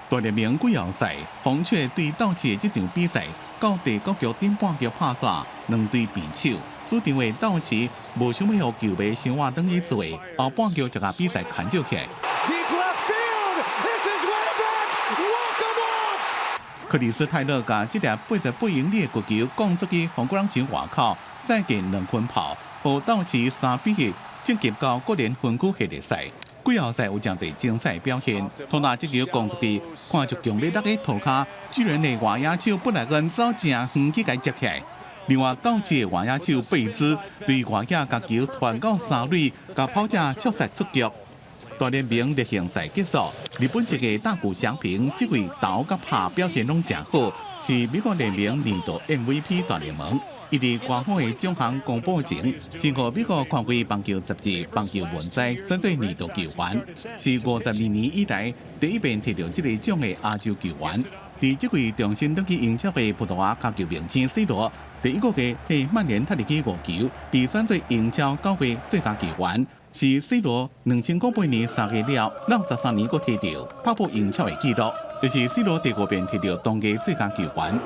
大聯盟季後賽，紅雀對鬥士的這場比賽，到第九局頂半局拍煞，兩隊平手。主場的鬥士無想欲予球迷傷倚轉去做，後半局就共比賽牽住起來。 Deep left field. This is way back. Walk 'em off. 克里斯泰勒共這粒88英里的國球摃出去防禦網外口，再見兩分炮，予鬥士3比1晉級到國聯分區系列賽。季後賽有誠濟精彩表現，托納這球摃出去，看著強力落去塗跤，巨人的外野手布萊恩走誠遠去共接起來。另外，鬥士的外野手貝茲對外野共球傳到三壘，共跑者觸殺出局。大聯盟例行賽結束，日本籍的大谷翔平這季投佮拍表現攏誠好，是美國聯盟年度 MVP 大聯盟。伊佇官方的獎項公布前，先予美國權威棒球雜誌《棒球文摘》選做年度球員，是52年以來第一遍提著這个獎的亞洲球員。佇這季重新轉去英超的葡萄牙跤球明星 C 羅，第一個月替曼聯踢入去五球，被選做英超9月最佳球員，是 C 羅2008年3月了，63年閣提著打破英超的紀錄，就是 C 羅第五遍提著當季最佳球員。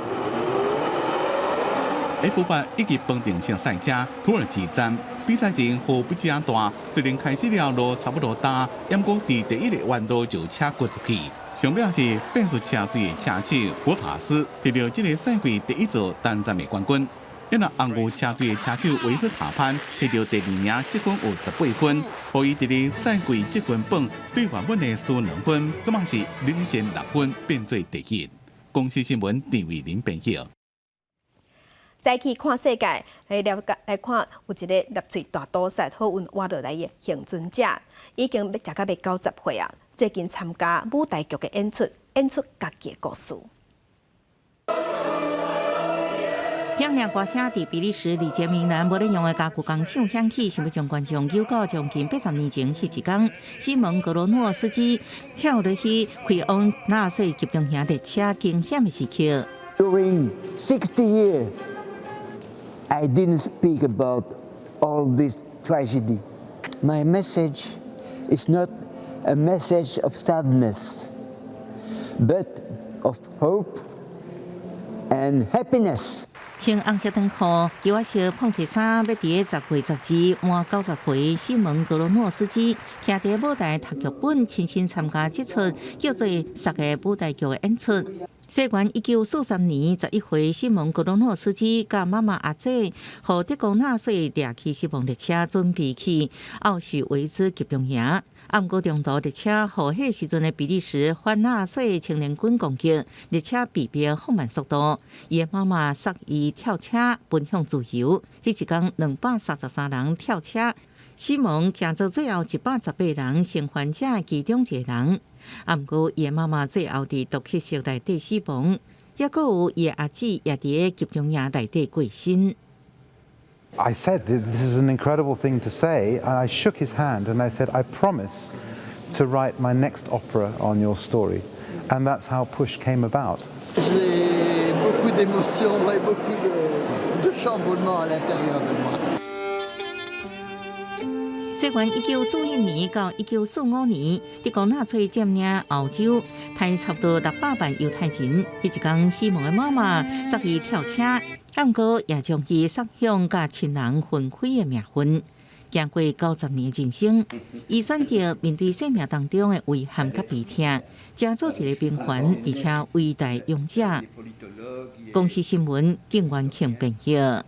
F8一級方程式賽車土耳其站比賽前雨不止大，雖然開始了路差不多焦，毋過佇第一个彎道就車滾出去。上尾是變速車隊的車手博塔斯得著這个賽季第一座單站的冠軍。因為紅牛車隊的車手維斯塔潘提著第二名，積分有18分，予伊佇咧賽季積分榜對原本的輸2分，這馬是領先6分，變做第一。公視新聞陳偉林編譯。再去看世界，來了解來看，有一个納粹大屠殺好運活落來的倖存者，已經欲食到欲90歲啊！最近參加舞台劇的演出，演出家己的故事。響亮歌聲佇比利時利傑明蘭無咧用的家具工廠響起，想欲將觀眾扭到將近80年前彼一工，西蒙格羅諾斯基跳落去開往納粹集中營列車驚險的時刻。 During 60 years, I didn't speak about all this tragedy. My message is not a message of sadness, but of hope and happiness. 穿紅色長褲、球仔色膨色衫，欲佇10月12滿90歲，西蒙格羅諾斯基徛佇舞台讀劇本，親身參加這齣叫做《殺》的舞台劇的演出。西元1943年11月，西蒙格羅諾斯基佮媽媽阿姐，予德國納粹掠去死亡列車，準備去奧許維茲集中營。啊，毋過中途列車予彼個時陣的比利時反納粹青年軍攻擊，列車被迫放慢速度。伊的媽媽捒伊跳車奔向自由。彼一工233人跳車，西蒙成做最後118人生還者其中一个人。啊，毋過伊的媽媽最後佇毒氣室內底死亡，抑閣有伊的阿姊也佇集中營內底過身。 I said, "This is an incredible thing to say," and I shook his hand and I said, "I promise to write my next opera on your story." And that's how Push came about. J'ai beaucoup d'émotions et beaucoup de chamboulements à l'intérieur de moi. 西元1941年到1945年，德國納粹佔領歐洲，殺差不多600萬猶太人。彼一工，西蒙的媽媽捒伊跳車，啊，毋過也將伊捒向佮親人分開的命運。經過90年的人生，伊選擇面對生命當中的遺憾佮悲痛，成做一個平凡而且偉大勇者。公視新聞，景元慶編譯。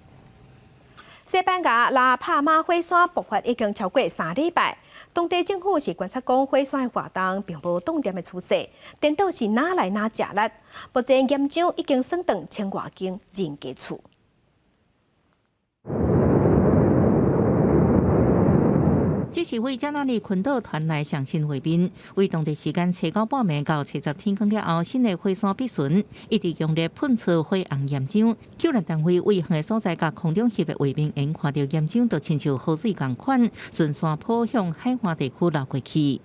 西班牙拉帕馬火山爆發已經超過3禮拜，當地政府是觀察講火山的活動並無凍點的趨勢，顛倒是愈來愈食力。目前岩漿已經升到千外間人家厝。這是對加那利群島傳來上新畫面，為當地時間初九半暝到初十天光了後，新的火山筆順一直強烈噴出火紅岩漿。救援單位對遠的所在佮空中翕的畫面，會看著岩漿就親像河水仝款，順山坡向海岸地區流過去。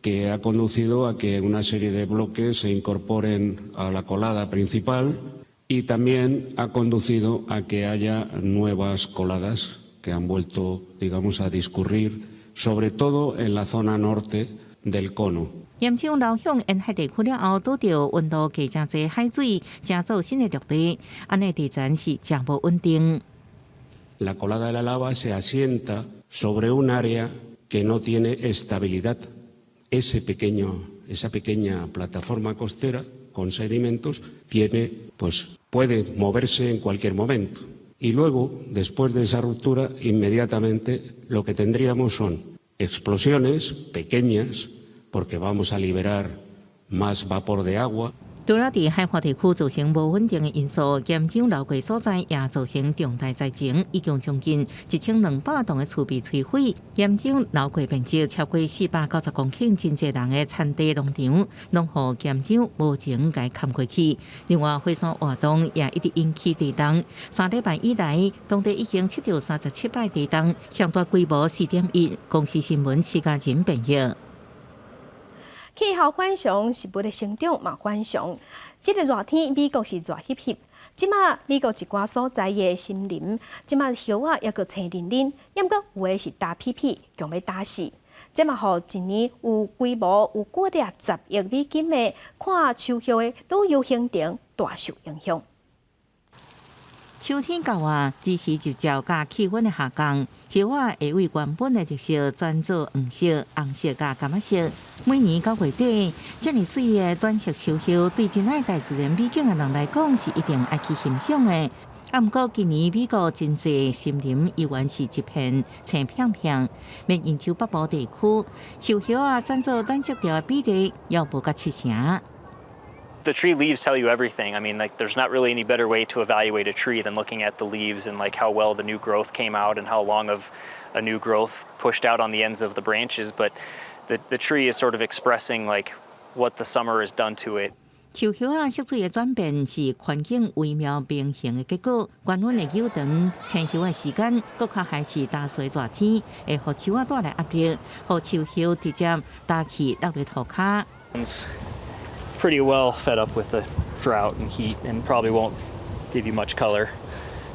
Que ha conducido a que una serie de bloques se incorporen a la colada principal y también ha conducido a que haya nuevas coladas que han vuelto, digamos, a discurrir, sobre todo en la zona norte del cono. 岩漿流向沿海地區了後，拄著溫度低誠濟海水，成做新的陸地，按呢地層是誠無穩定。La colada de la lava se asienta sobre un área que no tiene estabilidad. Esa pequeña plataforma costera con sedimentos tiene, pues, puede moverse en cualquier momento. Y luego, después de esa ruptura, inmediatamente lo que tendríamos son explosiones pequeñas, porque vamos a liberar más vapor de agua. 除了佇海岸地區造成無穩定的因素，岩漿流過所在也造成重大災情，已經將近1200棟的厝被摧毀，岩漿流過面積超過490公頃，真濟人的田地農場，攏予岩漿無情共崁過去。另外，火山活動也一直引起地動，3禮拜以來，當地已經測著37擺地動，上大規模4.1。公視新聞徐家仁編譯。氣候反常，植物的生長嘛反常。這个熱天，美國是熱翕翕。這馬美國一寡所在的森林，這馬葉仔猶閣青淋淋，猶閣有的是焦皮皮，強欲焦死。這嘛予一年有規模有高達10億美金的看樹葉的旅遊行程大受影響。秋天到啊，日時日照佮氣溫的下降，葉仔會對原本的綠色轉做黃色、紅色佮柑仔色。每年9月底，遮爾媠的暖色樹葉，對真愛大自然美景的人來講，是一定愛去欣賞的。啊，毋過今年美國真濟森林依然是一片青片片，緬因州北部地區樹葉仔轉做暖色調的比例，猶無佮七成。 The tree leaves tell you everything. I mean, like, there's not really any better way to evaluate a tree than looking at the leaves and like how well the new growth came out and how long of a new growth pushed out on the ends of the branches. But the tree is sort of expressing like what the summer has done to it. 樹葉仔色水的轉變是環境微妙平衡的結果。原本會悠長青葉的時間，閣較還是焦燥熱天，會予樹仔帶來壓力，予樹葉直接焦去落佇塗跤。 Pretty well fed up with the drought and heat and probably won't give you much color.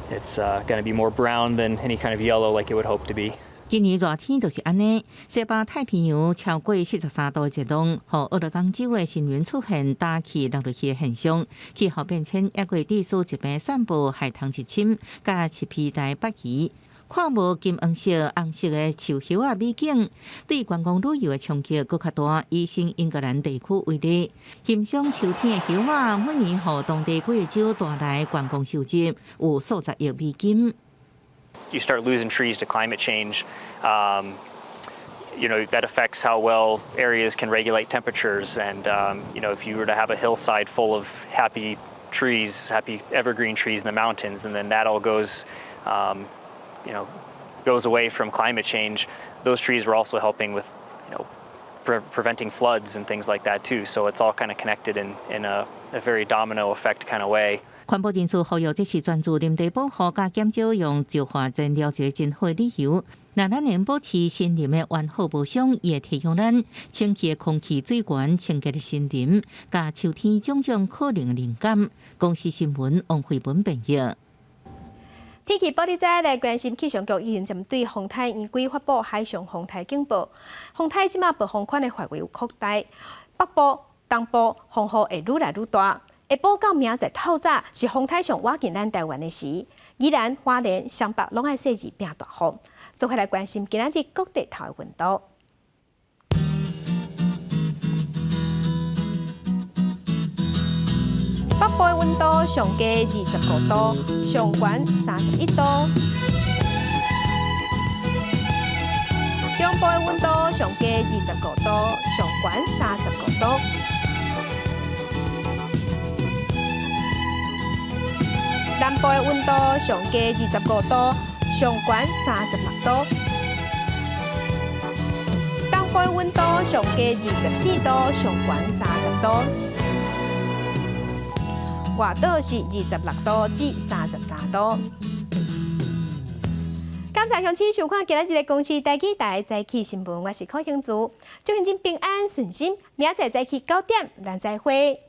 It's going to be more brown than any kind of yellow like it would hope to be. 今年熱天就是按呢，西北太平洋超過43度的熱浪，予俄勒岡州的森林出現焦去落落去的現象。氣候變遷猶閣致使疾病散布、害蟲入侵，佮赤皮蠹北移。看無金黃色、紅色的樹葉仔美景，對觀光旅遊的衝擊閣較大。以新英格蘭地區為例，欣賞秋天的葉仔，每年予當地幾个州帶來觀光收入有數十億美金。 You start losing trees to climate change. That affects how well areas can regulate temperatures. And if you were to have a hillside full of happy trees, happy evergreen trees in the mountains, and then that all goes away from climate change, those trees were also helping with preventing floods and things like that too. So it's all kind of connected in a very domino effect kind of way. 環保人士呼籲，這是專注林地保護佮減少用石化燃料一个真好的理由。若咱能保持森林的完好無傷，伊會提供咱清氣的空氣、水源、清潔的森林，佮秋天種種可能的靈感。公視新聞王慧文編譯。天氣報你知來關心氣象局已經針對風颱圓規發布海上風颱警報，風颱這馬暴風圈的範圍有擴大，北部、東部風雨會愈來愈大。下晡到明仔載透早是風颱上倚近咱台灣的時，宜蘭、花蓮、雙北攏愛細緻變大風。做伙來關心今仔日各地頭的溫度。北部的溫度上低25度，上懸31度。中部的溫度上低25度，上懸35度。南部的溫度上低25度，上懸36度。東部的溫度上低24度，上懸30度。外島是26度至33度。感謝鄉親收看今仔日的公視台語台早起新聞，我是柯興珠，祝鄉親平安順心，明仔載早起9點，咱再會。